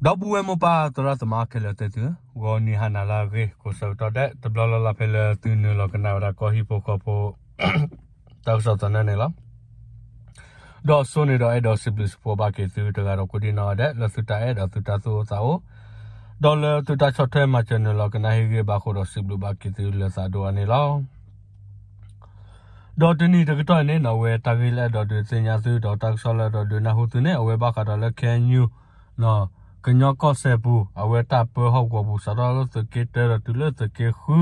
ဒီပုၢ်ဝဲၢ်မိၢ်ပၢ်သရၣ်သမါခဲလၢာ်သ့ၣ်သုဧၢ, ဂီၤနံၤဟါနၤလၢအဂ့ၤ ကိးဆၢကတီၢ်ဒဲး တဘျီလၢ်လၢ်ဖဲလၢသုနုာ်လီၤကနၣ်ဝဲဒၣ်ကီၢ်ဟံၣ်ဖိဃီဖိ တၢ်ကစီၣ်သနၢၣ်န့ၣ်လီၤ. ဒီးအဆိန့ၣ်ဒီးအဲၣ်ဒိးစံးဘျုးစံးဖှိၣ်ဘၣ်က့ၤသုတဂၤဒီးကိးဒံနီၢ်ဂၤဒဲး လၢသုတၢ်အဲၣ်ဒီးသုတၢ်သူၣ်အိၣ်သးအိၣ်, ဒီးလၢသုတၢ်ဆီၣ်ထွဲမၤစၢၤနုာ်လီၤကနၣ်ဟ့ၣ်ဂံၢ်ဘါဃိဒီးစံးဘျုးဘၣ်က့ၤသုလၢသးဒိၣ်အါန့ၣ်လီၤ. ဒီးတနံၤတကတီၢ်အံၤန့ၣ်နီၣ် အဝဲတၢ်ဂ့ၢ်လၢအဲၣ်ဒိးဒုးသ့ၣ်ညါသုဒီးတၢ်ကစီၣ်လၢအဲၣ်ဒိးဒုးနၢ်ဟူသုန့ၣ် အဝဲဘၣ်ဃးဒီးလၢ ခဲအံယူၣ် ကညီကီၢ်စဲၣ်ပူၤ အဝဲတၢ်ပၢဟီၣ်ကဝီၤပူၤ စးထီၣ်လၢသုးက့တၢဒီးတုၤလၢသုးက့ဃု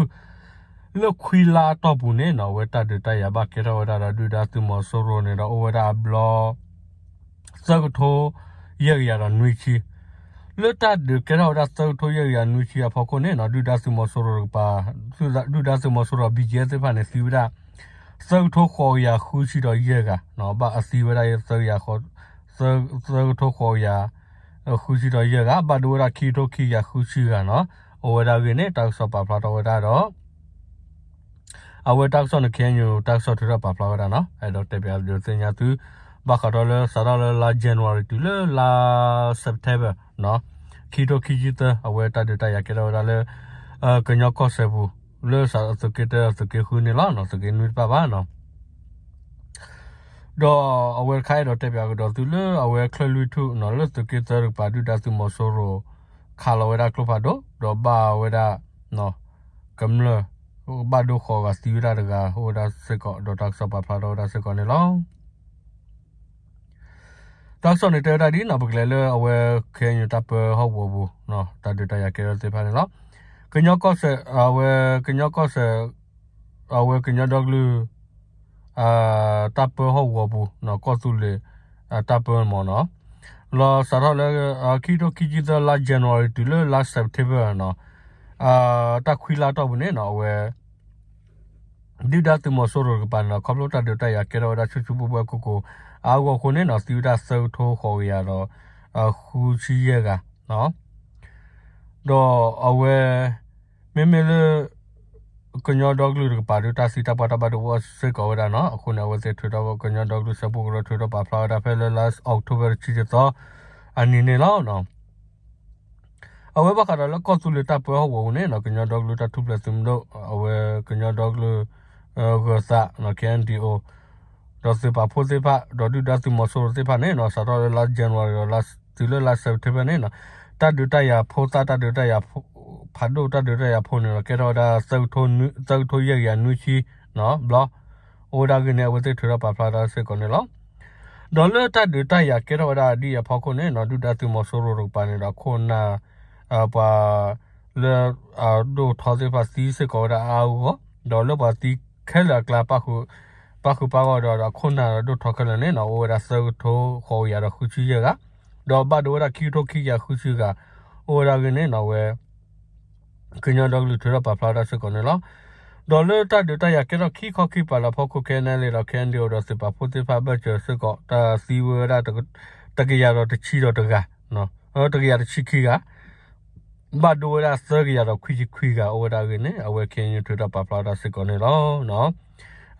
လၢခွံလါအတီၢ်ပူၤန့ၣ်နီၣ် အဝဲတၢ်ဒုးတၢ်ယၤဘၣ်ကဲထီၣ်ဝဲဒၣ်ဒီးဒုၣ်ဒါသုးမီၤစိရိၤန့ၣ်ဒီးအိၣ်ဝဲဒၣ်အဘျီ သၢကထိ ယဲၢ်ကယၤဒီးနွံဆံ လၢတၢ်ဒုးကဲထီၣ်ဝဲဒၣ်သၢကထိယဲၢ်ကယၤနွံဆံအဖီခိၣ်န့ၣ်နီၣ် ဒုၣ်ဒါသုးမီၤစိရိၤတကပၤ ဒုၣ်ဒါသုးမီၤစိရိၤ ဘံၣ်ကၠဲ သ့ၣ်တဖၣ်န့ၣ် သံဝဲဒၣ် သၢကထိဃိးကယၤဃုဆံဒီးယဲၢ်ဂၤ, ဘၣ်အသံဝဲဒၣ်သၢကယၤ သၢကထိဃိးကယၤ ဃုဆံဒီးယဲၢ်ဂၤ, ဘၣ်ဒိဝဲဒၣ်ခံကထိခံကယၤဃုဆံဂၤနီၣ်. အိၣ်ဝဲဒၣ်အဂ့ၢ်န့ၣ် တၢ်ကစီၣ်ပာ်ဖျါထီၣ်ဝဲဒၣ်ဒီး အဝဲတၢ်ကစီၣ်န့ၣ် ခဲအံယူၣ် တၢ်ကစီၣ်ထုးထီၣ်ပာ်ဖျါဝဲဒၣ်နီၣ်. အဲၣ်ဒိးတဲပၠးဒုးသ့ၣ်ညါသု ဘၣ်ဃးဒီးလၢစးထီၣ်လၢလါ January တုၤလၢလါ September ခံကထိခံဆံသၢ အဝဲတၢ်ဒုးတၢ်ယၤကဲထီၣ်ဝဲဒၣ်လၢ ကညီကီၢ်စဲၣ်ပူၤ လၢသုးက့တၢ သုးက့ဃုန့ၣ်လီၤ. သုးက့နွံတဖၣ်ဘၣ်နီၣ်. ဒီးအဝဲတခါအဲၣ်ဒိးတဲပၠးကဒီးသုလၢအဝဲချၢၣ်လွံၢ်ထူၣ်နီၣ် လၢသုးက့သၢတကပၤ ဒုၣ်ဒါသုးမီၤစိရိၤ ခးလီၤဝဲဒၣ်ကျိဖးဒိၣ် ဒီးဘၣ်ဝဲဒၣ် ကမျၢၢ် ဘၣ်ဒိဃိးဂၤသံဝဲဒၣ်တဂၤ အိၣ်ဝဲဒၣ်စ့ၢ်ကီး ဒီးတၢ်ကစီၣ်ပာ်ဖျါထီၣ်ဝဲဒၣ်စ့ၢ်ကီးန့ၣ်လီၤ. တၢ်ကစီၣ်န့ၣ်တဲဝဲဒၣ်ဒ်နီၣ် ပကလဲၤလၢအဝဲ ခဲအံယူၣ် တၢ်ပၢဟီၣ်ကဝီၤပူၤ တၢ်ဒုးတၢ်ယၤကဲထီၣ်သ့ၣ်တဖၣ်န့ၣ်လီၤ. ကညီကီၢ်စဲၣ် အဝဲ ကညီကီၢ်စဲၣ် အဝဲကညီဒီကလုာ် တၢ်ပၢဟီၣ်ကဝီၤပူၤ ကီၢ်သူလ့ၤ တၢ်ပၢမီၤနီၣ် လီၤစးထီၣ်လၢ ခံကထိခံဆံသၢ လါ January တုၤလၢလါ September နီၣ် တၢ်ခွံလါတီၢ်ပူၤန့ၣ်နီၣ် အဝဲ ဒုၣ်ဒါသုးမီၤစိရိၤတကပၤန့ၣ်ဒီး ခီဖျိတၢ်ဒုးတၢ်ယၤကဲထီၣ်ဝဲဒၣ်ဆူၣ်ဆူၣ်ဘှဲဘှဲကိၢ်ကိၢ်အါအဂီၢ်အဃိန့ၣ်နီၣ် သံဝဲဒၣ်သၢကထိဃိးကယၤဒီး ဃုဆံယဲၢ်ဂၤ ဒီးအဝဲ မ့မ့ၢ်လၢ ကညီဒီကလုာ်တကပၤဒီး တၢ်သံတၢ်ပှၢ်တၢ်ဘၣ်ဒိအိၣ်စ့ၢ်ကီးဝဲဒၣ်နီၣ်. အဃိန့ၣ် အဝဲသ့ၣ်ထုးထီၣ် ကညီဒီကလုာ်စဲးဖီကရၢထုးထီၣ်ပာ်ဖျါဝဲဒၣ်ဖဲလၢလါ October တဆံတသီ အနံၤန့ၣ်လီၤ. အဝဲဘၣ်ဃးဒီးလၢကီၢ်သူလ့ၤတၢ်ပၢဟီၣ်ကဝီၤပူၤန့ၣ်နီၣ် ကညီဒီကလုာ်တၢ်ထူၣ်ဖျဲးသုးမုၢ်ဒိၣ် အဝဲကညီဒီကလုာ် ဂၢၤသး KNDO ဒီးသုးပာ်ဖှိၣ်သ့ၣ်တဖၣ် ဒီးဒုၣ်ဒါသုးမီၤစိရိၤသ့ၣ်တဖၣ်န့ၣ်နီၣ် စးထီၣ်လၢလါ January ဒီးလါ တုၤလၢလါ September န့ၣ်နီၣ် တၢ်ဒုးတၢ်ယၤဖိသၣ် တၢ်ဒုးတၢ်ယၤဖးဒိၣ် တၢ်ဒုးတၢ်ယၤဖိန့ၣ်ဒီး ကဲထီၣ်ဝဲဒၣ် သၢကထိယဲၢ်ကယၤနွံဆံ ဘျီ အိၣ်ဝဲဒၣ်အဂ့ၢ်န့ၣ် အဝဲသ့ၣ်ထုးထီၣ်ပာ်ဖျါဒၣ်စ့ၢ်ကီးန့ၣ်လီၤ. ဒီးလၢတၢ်ဒုးတၢ်ယၤကဲထီၣ်ဝဲဒၣ်ဒ်အံၤအဖီခိၣ်န့ၣ်နီၣ် ဒုၣ်ဒါသုးမီၤစိရိၤတကပၤန့ၣ်ဒီး အခိၣ်နၢ် ပှၤ လၢ အဒိၣ်ထီသ့ၣ်တဖၣ်သံစ့ၢ်ကီးဝဲဒၣ်အါအါဂီၢ်ဂီၢ်, ဒီးလၢပှၤသံခဲလၢာ်အကျါ ပၣ်ဃုာ်ပၣ်ဂီၢ်ဒီး အခိၣ်နၢ်ဒီးဒိၣ်ထီခဲလၢာ်န့ၣ်နီၣ် အိၣ်ဝဲဒၣ်သၢကထိဃိးကယၤဒီးဃုဆံယဲၢ်ဂၤ, ဒီးဘၣ်ဒိဝဲဒၣ်ခံကထိခံကယၤဃုဆံဂၤ, အိၣ်ဝဲဒၣ်အဂ့ၢ်န့ၣ်နီၣ် အဝဲ ကညီဒီကလုာ်ထုးထီၣ်ပာ်ဖျါဝဲဒၣ်စ့ၢ်ကီးန့ၣ်လီၤ. ဒီးလၢတၢ်ဒုးတၢ်ယၤကဲထီၣ်ခံခီခံပၤလၢအဖီခိၣ် ခဲအံၤန့ၣ်ဒီး KNDO ဒီးသုးပာ်ဖှိၣ်သ့ၣ်တဖၣ်ဘၢၣ်စၢၤစ့ၢ်ကီး တၢ်သံဝဲဝဲဒၣ် တကယၤဒီးတဆံဒီးတဂၤ, တကယၤတဆံခံဂၤ, ဘၣ်ဒိဝဲဒၣ်သၢကယၤဒီးခွံဆံခွံဂၤ အိၣ်ဝဲဒၣ်အဂ့ၢ်န့ၣ် အဝဲ ခဲအံယူၣ် ထုးထီၣ်ပာ်ဖျါဝဲဒၣ်စ့ၢ်ကီးန့ၣ်လီၤ.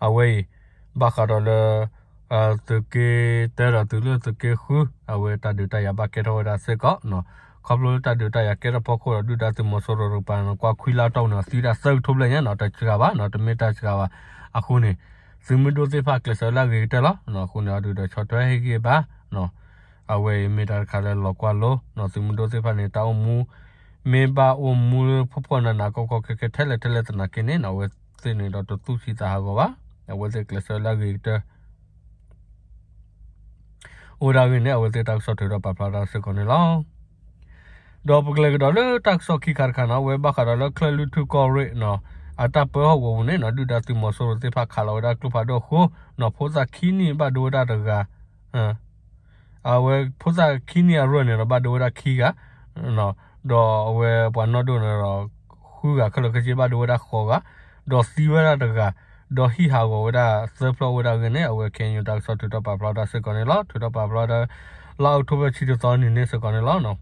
အဝဲအံၤ ဘၣ်ဃးဒီးလၢ သုးက့တၢဒီးတုၤလၢသုးက့ဃု အဝဲတၢ်ဒုးတၢ်ယၤဘၣ်ကဲထီၣ်ဝဲဒၣ်စ့ၢ်ကီး, ခီဖျိလၢတၢ်ဒုးတၢ်ယၤကဲထီၣ်ဖီခိၣ်ဒီး ဒုၣ်ဒါသုးမီၤစိရိၤတကပၤန့ၣ် ကွၢ်ခွံလါတီၢ်ပူၤန့ၣ် သံဝဲဒၣ်သၢကထိဘျဲၣ်ညါနီၣ် တစှၤဘၣ်နီၣ် တမ့ၢ်တၢ်စှၤဘၣ်. အဃိန့ၣ် သုးမုၢ်ဒိၣ်သ့ၣ်တဖၣ်ကျဲးစၢးလၢအဂ့ၤကတၢၢ်လီၤ. အဃိန့ၣ် အဒုးဒီးဆီၣ်ထွဲဟ့ၣ်ဂံၢ်ဘါ အဝဲအံၤမ့ၢ်တၢ်တခါလၢလီၤကွၢ်လိနီၣ် သုးမုၢ်ဒိၣ်သ့ၣ်တဖၣ်န့ၣ် တၢ်အိၣ်မူ မ့ၢ်ဘၣ်အိၣ်မူလၢဖှီၣ်ဖှီၣ်နးနးကီကီခဲခဲထဲလဲၣ်ထဲလဲၣ်သနာ်က့န့ၣ်နီၣ် အဝဲသ့ၣ်န့ၣ်ဒီးတသူၣ်ဆံးသးဟးဂီၤဘၣ်. အဝဲသ့ၣ်ကျဲးစၢးလၢအဂ့ၤကတၢၢ် အိၣ်ဝဲဒၣ်အဂ့ၢ်န့ၣ် အဝဲသ့ၣ်တၢ်ကစီၣ်ထုးထီၣ်ပာ်ဖျါဒၣ်စ့ၢ်ကီးန့ၣ်လီၤ. ဒီးပကလဲၤကဒီးလၢတၢ်ကစီၣ်ခံခါတခါနီၣ် အဝဲဘၣ်ဃးဒီးလၢချၢၣ်လွံၢ်ထူၣ်ကီၢ်ရ့ၣ်နီၣ် အတၢ်ပၢဟီၣ်ကဝီၤပူၤန့ၣ်နီၣ် ဒုၣ်ဒါသုးမီၤစိရိၤသ့ၣ်တဖၣ်ခးလီၤဝဲဒၣ်ကျိဖးဒိၣ်အဃိနီၣ် ဖိသၣ်ခံနံၣ်ဘၣ်ဒိဝဲဒၣ်တဂၤ အဝဲဖိသၣ်ခံနံၣ်အရၢၢ်န့ၣ်ဒီး ဘၣ်ဒိဝဲဒၣ်ခံဂၤ, ဒီးအဝဲပှၤနီၢ်ဒိၣ်န့ၣ်ဒီး ဃုဂၤခဲလၢာ်ခဲဆ့ဘၣ်ဒိဝဲဒၣ်ဃိးဂၤ, ဒီးသံဝဲဒၣ်တဂၤ, ဒီးဟံၣ်ဟးဂီၤဝဲဒၣ်သၢဖျၢၣ်အိၣ်ဝဲဒၣ်အဂ့ၢ်န့ၣ် အဝဲ ခဲအံယူၣ် တၢ်ကစီၣ်ထုးထီၣ်ပာ်ဖျါဒၣ်စ့ၢ်ကီးန့ၣ်လီၤ. ထုးထီၣ်ပာ်ဖျါဒၣ် လါအီးကထိဘၢၣ်တဆံတသီနံၤန့ၣ်စ့ၢ်ကီးန့ၣ်လီၤ.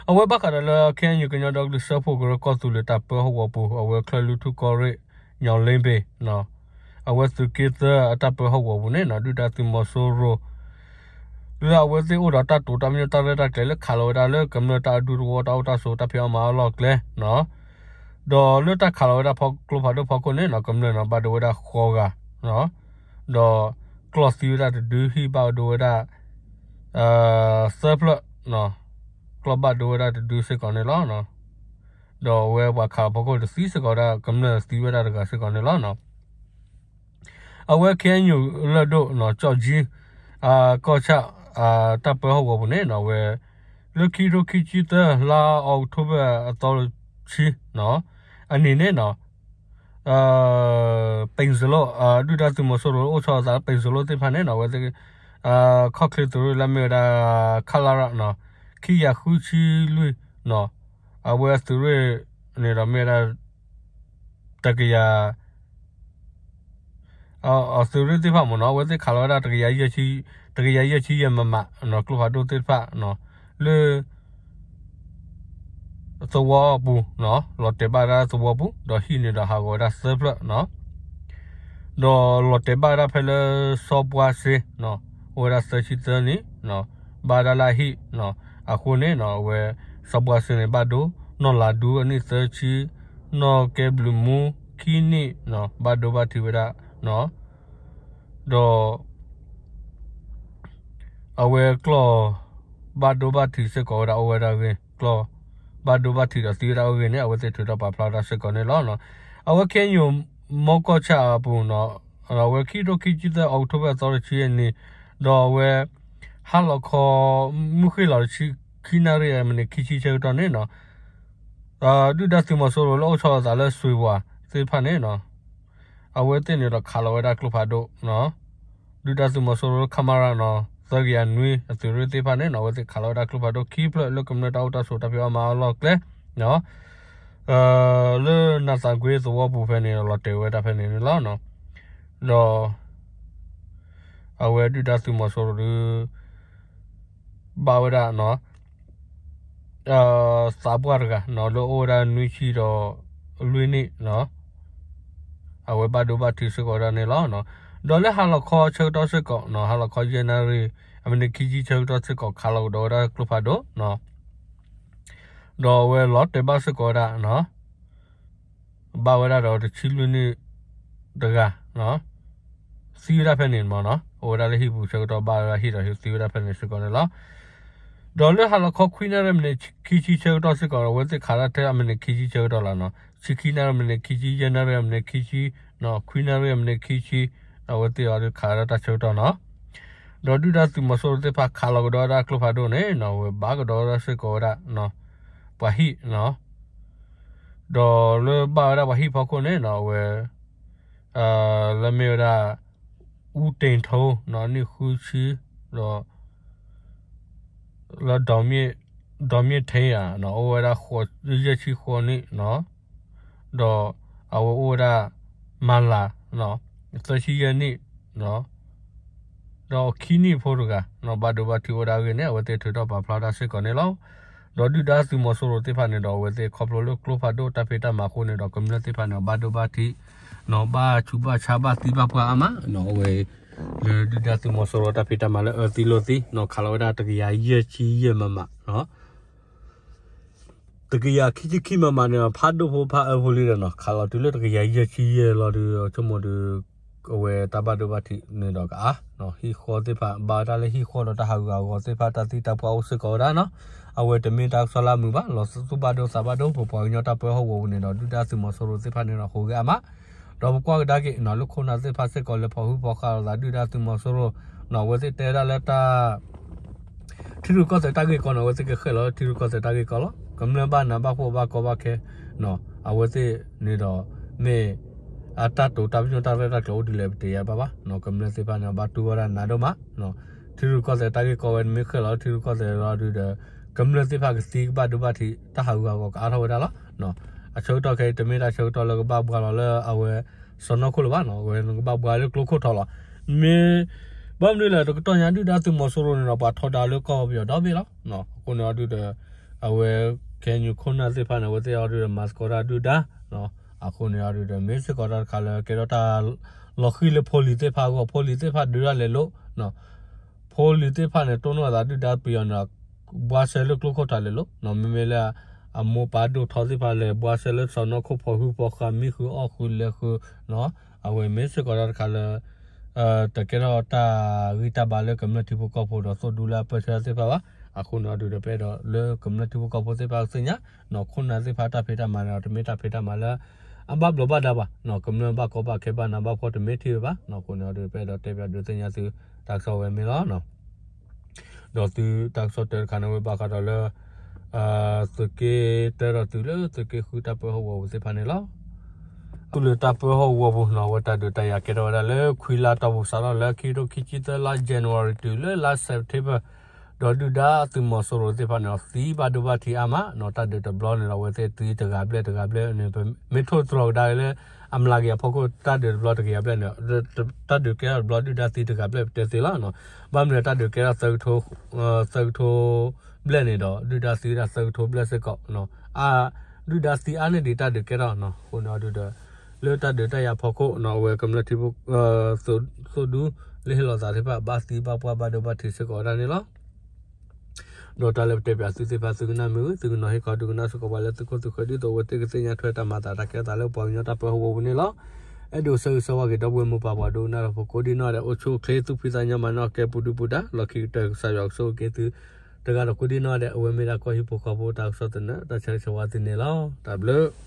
အဝဲဘၣ်ဃးဒီးလၢ ခဲအံယူၣ် ကညီဒီကလုာ်စၢဖှိၣ်ကရၢကီၢ်သူလ့ၤတၢ်ပၢဟီၣ်ကဝီၤပူၤ အဝဲချၢၣ်လွံၢ်ထူၣ်ကီၢ်ရ့ၣ် ညီလ့ဘ့ၣ် အဝဲသုးက့သၢအတၢ်ပၢဟီၣ်ကဝီၤပူၤန့ၣ်နီၣ် ဒုၣ်ဒါသုးမီၤစိရိၤ လၢအဝဲသ့ၣ်အိၣ်ဒီးတၢ်တိာ်တၢ်ပညိၣ်တၢ်ရဲၣ်တၢ်ကျဲၤလၢခးလီၤဝဲဒၣ်လၢကမျၢၢ်တၢ်အဒူတဝီတၢ်အိၣ်တၢ်ဆိးတၢ်ဖံးအီၣ်မၤအီၣ်လီၢ်ကျဲ ဒီးလၢတၢ်ခးလီၤဝဲဒၣ်ဖီကျိဖးဒိၣ်ဖီခိၣ်န့ၣ်နီၤ ကမျၢၢ်နီၤ ဘၣ်ဒိဝဲဒၣ်ဃိးဂၤ, ဒီးကျီၢ်သံဝဲဒၣ်တဒု ဟံၣ်ဘၣ်ဒိဝဲဒၣ် သၢဖျၢၣ်, ကျီၢ်ဘၣ်ဒိဝဲဒၣ်တဒုစ့ၢ်ကီးန့ၣ်လီၤ. ဒီးအဝဲပှၤခးလီၤဖီခိၣ်တသံစ့ၢ်ကီးဒၣ် ကမျၢၢ်သံဝဲဒၣ်တဂၤစ့ၢ်ကီးန့ၣ်လီၤ. အဝဲ ခ့ၣ်အဲၣ်ယူၣ် လၢၢ်ဒိၣ်နီၤ ကၠီၣ်ကၠံ ကီၢ်ဆၣ် တၢ်ပၢဟီၣ်ကဝီၤပူၤန့ၣ်နီၤ အဝဲ လၢခံကထိခံဆံသၢ လါအီးကထိဘၢၣ်အသီတဆံ အနံၤန့ၣ်နီၤ ပ့ၤစလိၣ် ဒုၣ်ဒါသုးမီၤစိရိၤအိၣ်ဆီလီၤသးလၢပ့ၤစလိၣ်သ့ၣ်တဖၣ်န့ၣ်နီၤ အဝဲသ့ၣ် ခီၣ်ချ့သုးရ့ၣ်လၢမ့ၢ်ဝဲဒၣ် ခလရ နီၤ ခံကယၤဃုဆံလွံၢ်နီၤ အဝဲသုးရ့ၣ်န့ၣ်ဒီးမ့ၢ်ဝဲဒၣ် တကယၤ သုးရ့ၣ်သ့ၣ်တဖၣ်မ့ၢ်နီၤ အဝဲသ့ၣ်ခးလီၤဝဲဒၣ် တကယၤယဲၢ်ဆံယဲၢ်မမနီၤ ကျိဖးဒိၣ်သ့ၣ်တဖၣ် လၢ သဝီပူၤနီၤ လီၤတဲာ်ဘၣ်ဝဲဒၣ်သဝီပူၤ ဒီးဟံၣ်န့ၣ်ဒီးဟးဂီၤဝဲဒၣ်သၢဖျၢၣ်နီၤ ဒီးလီၤတဲာ်ဘၣ်ဝဲဒၣ်ဖဲလၢစီၤပှၢ်စ့နီၤ အိၣ်ဝဲဒၣ်သၢဆံသၢနံၣ် ဘၣ်ဝဲဒၣ်လၢအဟံၣ်နီၤ အဃိန့ၣ်နီၤ အဝဲ စီၤပှၢ်စ့န့ၣ် ဘၣ်ဒိ နီၢ်လၤဒူအနံၣ်သၢဆံ နီၢ်ကဲဘျုးမူခံနံၣ်နီၤ ဘၣ်ဒိဘၣ်ထံးဝဲဒၣ်နီၤ ဒီး အဝဲကျီၢ် ဘၣ်ဒိဘၣ်ထံးစ့ၢ်ကီးဝဲဒၣ်အိၣ်ဝဲဒၣ်အဂ့ၢ် ကျီၢ် ဘၣ်ဒိဘၣ်ထံးဒီးသံဝဲဒၣ်အဂ့ၢ်န့ၣ် အဝဲသ့ၣ်ထုးထီၣ်ပာ်ဖျါဝဲဒၣ်စ့ၢ်ကီးန့ၣ်လီၤ. အဝဲ ခ့ၣ်အဲၣ်ယူၣ် မီကီၢ်ဆၣ်အပူၤနီၤ အဝဲခံကထိခံဆံသၢ အီးကထိဘၢၣ်အသီတဆံအနံၤ ဒီးအဝဲ ဟါလီၤခီ မုၢ်ဃ့ၢ်လီၤတဆံခံနၣ်ရံၣ် မံးနံးခံဆံဆၢကတီၢ်န့ၣ်နီၤ ဒုၣ်ဒါသုးမီၤစိရိၤလၢအိၣ်ဆီလီၤသးလၢစွ့ၤဝၤသ့ၣ်တဖၣ်န့ၣ်နီၤ အဝဲသ့ၣ်န့ၣ်ဒီးခးလီၤဝဲဒၣ်ကျိဖးဒိၣ်နီၤ ဒုၣ်ဒါသုးမီၤစိရိၤလၢ ခမရ နီၤ သၢကယၤနွံ အသုးရ့ၣ်သ့ၣ်တဖၣ်န့ၣ်နီၤ အဝဲသ့ၣ်ခးလီၤဝဲဒၣ်ကျိဖးဒိၣ်ခံဖျၢၣ်လၢကမျၢၢ်တၢ်အိၣ်တၢ်ဆိးတၢ်ဖံးအီၣ်မၤအီၣ်လီၢ်ကျဲနီၤ လၢနးသးကွ့သဝီပူၤဖဲန့ၣ် လီၤတဲာ်ဝဲဒၣ်ဖဲန့ၣ်န့ၣ်လီၤ. ဒီး အဝဲဒုၣ်ဒါသုးမီၤစိရိၤဒီး ဘၣ်ဝဲဒၣ် သးပှၢ်တဂၤနီၤ လၢအိၣ်ဝဲဒၣ်နွံဆံဒီးလွံၢ်နံၣ်နီၤ အဝဲဘၣ်ဒိဘၣ်ထံးစ့ၢ်ကီးဝဲဒၣ်န့ၣ်လီၤ. ဒီးလၢဟါလီၤခီဆၢကတီၢ်စ့ၢ်ကီးနီၤ ဟါလီၤခီယဲၢ်နၣ်ရံၣ် အမံးနံးခံဆံဆၢကတီၢ်စ့ၢ်ကီး ခးလီၤကဒီးဝဲဒၣ်ကျိဖးဒိၣ်နီၤ ဒီးအဝဲလီၤတဲာ်ဘၣ်စ့ၢ်ကီးဝဲဒၣ်နီၤ ဘၣ်ဝဲဒၣ်ဒီးတဆံလွံၢ်နံၣ်တဂၤ သံဝဲဒၣ်ဖဲန့ၣ်မ့ၢ်နီၤ အိၣ်ဝဲဒၣ်လၢဟံၣ်ပူၤဆၢကတီၢ် ဘၣ်ဝဲဒၣ်ဟံၣ်ဒီးသံဝဲဒၣ်ဖဲန့ၣ်စ့ၢ်ကီးန့ၣ်လီၤ. ဒီးလၢဟါလီၤခီခွံနၣ်ရံၣ်မံးနံးခံဆံဆၢကတီၢ်စ့ၢ်ကီး အဝဲသ့ၣ်ခးတၢ်ထဲအမံးနံးခံဆံဆၢကတီၢ်လီၤနီၤ ဆံခံနၣ်ရံၣ်မံးနံးခံဆံ ယဲၢ်နၣ်ရံၣ်မံးနံးခံဆံ ခွံနၣ်ရံၣ်မံးနံးခံဆံ အဝဲသ့ၣ်အီၤဒုးခးတၢ်ဆၢကတီၢ်နီၤ ဒီးဒုၣ်ဒါသုးမီၤစိရိၤသ့ၣ်တဖၣ်ခးလီၤကဒီးဝဲဒၣ်ကျိဖးဒိၣ်န့ၣ်နီၤ အဝဲဘၣ်ကဒီးဝဲဒၣ်စ့ၢ်ကီးဝဲဒၣ် ပှၤဟံၣ်နီၤ ဒီးလၢဘၣ်ဝဲဒၣ်ပှၤဟံၣ်ဖီခိၣ်န့ၣ်နီၤ အဝဲ လၢမ့ၢ်ဝဲဒၣ် အူတ့ၣ်ထိနီၤ နံၣ်ဃုဆံ ဒီး လၢ ဒီမ့ၣ်ထ့ဧါ အိၣ်ဝဲဒၣ်ယဲၢ်ဆံဃိးနံၣ်နီၤ ဒီးအဝဲအိၣ်ဝဲဒၣ် မၤလၤ သၢဆံယဲၢ်နံၣ် ဒီးခံနံၣ်ဖိတဂၤ ဘၣ်ဒိဘၣ်ထံးအိၣ်ဝဲဒၣ်အဂ့ၢ်န့ၣ် အဝဲသ့ၣ်ထုးထီၣ်ပာ်ဖျါဝဲဒၣ်စ့ၢ်ကီးန့ၣ်လီၤ. ဒီးဒုၣ်ဒါသုးမီၤစိရိၤသ့ၣ်တဖၣ်န့ၣ်ဒီး အဝဲသ့ၣ်ခီဖျိလၢကျိဖးဒိၣ်တၢ်ဖံးတၢ်မၤအဃိန့ၣ်ဒီး ကမျၢၢ်သ့ၣ်တဖၣ်န့ၣ် ဘၣ်ဒိဘၣ်ထံး ဘၣ်ဆူးဘၣ်ဆါဘၣ်သံဘၣ်ပှၢ်အါမး အဝဲ လၢဒုၣ်ဒါသုးမီၤစိရိၤတၢ်ဖံးတၢ်မၤလၢအၢသံလိာ်သံ ခးလီၤဝဲဒၣ်တကယၤယဲၢ်ဆံယဲၢ်မမ တကယၤခံဆံခံမမန့ၣ် ဖးဒိၣ်ဖိဖးအၢဖိလံဒီးနီၤ ခးလီၤတုၤလၢတကယၤယဲၢ်ဆံယဲၢ်လီၤဒီး ဆိကမိၣ်ဒီး အဝဲတၢ်ဘၣ်ဒိဘၣ်ထံးန့ၣ်ဒီးကအါ ဟံၣ်ဃီသ့ၣ်တဖၣ်ဘၣ်ဝဲဒၣ်လၢဟံၣ်ဃီဒီးတၢ်ဟးဂူာ်ဟးဂီၤသ့ၣ်တဖၣ် တၢ်သံတၢ်ပှၢ်အိၣ်စ့ၢ်ကီးဝဲဒၣ်နီၤ အဝဲတမ့ၢ်တၢ်ကစီၣ်လၢအမုာ်ဘၣ် လီၤသူၣ်ဘၣ်ဒိသးဘၣ်ဒိ ပပှၤကညီတၢ်ပၢဟီၣ်ကဝီၤပူၤန့ၣ်ဒီး ဒုၣ်ဒါသုးမီၤစိရိၤသ့ၣ်တဖၣ်န့ၣ်ဒီး ဟူးဂဲၤအါမး ဒီးပကွၢ်ကဒါက့ၤနီၤ လၢခိၣ်နၢ်သ့ၣ်တဖၣ်စ့ၢ်ကီး လဲၤဖီၣ်ဟုဖီၣ်ဃာ်လိာ်သး ဒုၣ်ဒါသုးမီၤစိရိၤနီၤ အဝဲသ့ၣ်တဲဒၣ်လၢတၢ် ထံရူၢ်ကီၢ်သဲးတၢ်ဂ့ၢ်ကီန့ၣ် အဝဲသ့ၣ်ကဃဲၣ်လီၤလၢထံရူၢ်ကီၢ်သဲးတၢ်ဂ့ၢ်ကီလီၤ. ကမျၢၢ်ဘၣ်နးဘၣ်ဖှီၣ်ဘၣ်ကီဘၣ်ခဲနီၤ အဝဲသ့ၣ်န့ၣ်ဒီး မ့ၢ်အတၢ်တိာ်တၢ်ပညိၣ်တၢ်ရဲၣ်တၢ်ကျဲၤအိၣ်ဒ်လဲၣ် ပတယါဘၣ်ဘၣ်နီၤ ကမျၢၢ်သ့ၣ်တဖၣ်န့ၣ် ဘၣ်တူၢ်ဝဲဒၣ်နးဒိၣ်မး ထံရူၢ်ကီၢ်သဲးတၢ်ဂ့ၢ်ကီဝဲ နမ့ၢ်ဃဲၣ်လီၤလၢထံရူၢ်ကီၢ်သဲးလီၤဒုးဒီး ကမျၢၢ်သ့ၣ်တဖၣ်ကသံကဘၣ်ဒိဘၣ်ထံး တၢ်ဟးဂူာ်ဟးဂီၤကအါထီၣ်ဝဲဒၣ်လီၤ. အဆၢကတီၢ်ခဲအံၤ တမ့ၢ်တၢ်ဆၢကတီၢ်လၢကဘၣ်ပှၤလီၤလၢအဝဲ စီၢ်နီၤခိၣ်လၢၤဘၣ်နီၤ အဝဲနကဘၣ်ပှၤလၢကျိခိၣ်ထီလီၤ. မ့ၢ် ဘၣ်မနုၤလဲၣ် တကတီၢ်ညါဒုၣ်ဒါသုးမီၤစိရိၤန့ၣ်ဒီး ပှၤထီဒါလၢကီၢ်ပယီၤဒီဘ့ၣ်လီၤ. အဃိန့ၣ်အီၤဒုးဒီး အဝဲ ခဲအံၤခိၣ်နၢ်သ့ၣ်တဖၣ်န့ၣ် အဝဲသ့ၣ်အီၤဒုးဒီး မၤသကိးတၢ်ဒုၣ်ဒါ အဃိန့ၣ်အီၤဒုးဒီး မ့ၢ်စ့ၢ်ကီးတၢ်တခါလၢကဲထီၣ်တၢ်လီၤဃံၤလၢဖိလံၤသ့ၣ်တဖၣ်အဂီၢ် ဖိလံၤသ့ၣ်တဖၣ်ဒုးတၢ်လဲၤလိၤ ဖိလံၤသ့ၣ်တဖၣ်န့ၣ် တိၢ်နီၣ်အသးဒုၣ်ဒါပယီၤန့ၣ် ဘှါဆှဲလၢကျိခိၣ်ထးလဲၣ်လီၤ. မ့မ့ၢ်လၢ အမိၢ်ပၢ်ဒိၣ်ထီသ့ၣ်တဖၣ်လဲၣ် ဘှါဆှဲလၢစီၤနီၢ်ခိၣ်ဖီၣ်ဟုၣ်ဖီၣ်ဃာ် မံဃုာ်အီၣ်ဃုာ်လဲၤဃုာ် အဝဲမ့ၢ်စ့ၢ်ကီးတၢ်တခါလၢ တကဲထီၣ်တၢ်ဂံၢ်တၢ်ဘါလၢကမျၢၢ်ထံဖိကီၢ်ဖိဒီးသိၣ်ဒူလၢအပၢဆှၢသ့ၣ်တဖၣ်ဘၣ်. အဃိန့ၣ်အဒုးဒီး ပအဲၣ်ဒိးလၢကမျၢၢ်ထံဖိကီၢ်ဖိသ့ၣ်တဖၣ်ကသ့ၣ်ညါ နီၢ်ခိၣ်နၢ်သ့ၣ်တဖၣ်တၢ်ဖံးတၢ်မၤန့ၣ်ဒီး တမ့ၢ်တၢ်ဖံးတၢ်မၤလၢ အဘၣ်ဘျီးဘၣ်ဒါဘၣ်. ကမျၢၢ်ဘၣ်ကီဘၣ်ခဲဘၣ်နးဘၣ်ဖှီၣ်တမ့ၢ်ထံၣ်ဝဲဘၣ်. အဃိန့ၣ်အဒုးဒီး ပအဲၣ်ဒိးတဲပၠးဒုးသ့ၣ်ညါသု တၢ်ကစီၣ်ဝဲမ့ၢ်လီၤ. ဒီးသုတၢ်ကစီၣ်တၢတခါန့ၣ်ဝဲဘၣ်ဃးဒီးလၢ သုးက့တၢဒီးသုးလၢသုးက့ဃုတၢ်ပၢဟီၣ်ကဝီၤပူၤသ့ၣ်တဖၣ်န့ၣ်လီၤ. သုးလၢတၢ်ပၢဟီၣ်ကဝီၤပူၤန့ၣ် အဝဲတၢ်ဒုးတၢ်ယၤကဲထီၣ်ဝဲဒၣ်လၢခွံလါတီၢ်ပူၤ စးထီၣ်လၢခံကထိခံဆံသၢလါ January တုၤလၢလါ September ဒီးဒုၣ်ဒါသုးမီၤစိရိၤသ့ၣ်တဖၣ်န့ၣ်ဒီး သံဘၣ်ဒိဘၣ်ထံးအါမးနီၤ. တၢ်ဒုးတဘျီန့ၣ်ဒီး အဝဲသ့ၣ်သံတဂၤဘျဲၣ်တဂၤဘျဲၣ်န့ၣ် ပမ့ၢ်ထိၣ်သတြီၤကဒါလၢ အမျးကယၤဖီခိၣ် တၢ်ဒုးတဘျီတကယၤဘျဲၣ်န့ၣ် တၢ်ဒုးကဲထီၣ်တဘျီဒုၣ်ဒါသံတဂၤဘျဲၣ်ပတဲသ့လီၤ. ဘၣ်မနုၤတၢ်ဒုးကဲထီၣ် သၢကထိဘျဲၣ်န့ၣ်ဒီး ဒုၣ်ဒါသံဝဲဒၣ်သၢကထိဘျဲၣ်စ့ၢ်ကီး ဒုၣ်ဒါသံအါန့ၢ်ဒံးတၢ်ဒုးကဲထီၣ်နီၤ. အဃိန့ၣ်အဒုးဒီး လၢတၢ်ဒုးတၢ်ယၤဖီခိၣ်နီၤ အဝဲကမျၢၢ်ထံဖိ သိၣ်ဒူလၢဟ့ၣ်လီၤသးသ့ၣ်တဖၣ် ဘၣ်သံဘၣ်ပှၢ်ဘၣ်ဒိဘၣ်ထံးစ့ၢ်ကီးဝဲဒၣ်န့ၣ်လီၤ. ဒီးတၢ်လၢပတဲပၠးသုသ့ၣ်တဖၣ် သုကနၣ်မ့ၢ်ဂ့ၤ သုကနီၤဟ့ၣ်ခီ ဒုးကနၣ်စ့ၢ်ကီးပှၤလၢသုခိၣ်သုဃၢၤ ဒ်သိးအဝဲသ့ၣ်ကသ့ၣ်ညါထွဲတၢ်မၤသးတၢ်ကဲထီၣ်သးလၢပှၤကညီတၢ်ပၢဟီၣ်ကဝီၤပူၤန့ၣ်လီၤ. အဲၣ်ဒိးဆၢဂ့ၤဆၢဝါက့ၤ ဒီပုၢ်ဝဲၢ်မိၢ်ပၢ်ပှၤဒိကနၣ်တၢ်ဖိကိးဒံနီၢ်ဒဲး အိၣ်ဆူၣ်အိၣ်ချ့ သူၣ်ဖှံသးညီမၤန့ၢ်အီၣ်ကဲ ပူၤဒုပူၤဒါ လီၢ်ခံကတၢၢ် ကစၢ်ယွၤကဆိၣ်ဂ့ၤက့ၤသု တဂၤဒီးကိးဒံနီၢ်ဒဲး အဝဲမ့ၢ်ဒၣ်ကီၢ်ဟံၣ်ဖိဃီဖိတၢ်ကစီၣ်သနၢၣ် တၢ်ဆၢဂ့ၤဆၢဝါသုန့ၣ်လီၤ. တၢ်ဘျုး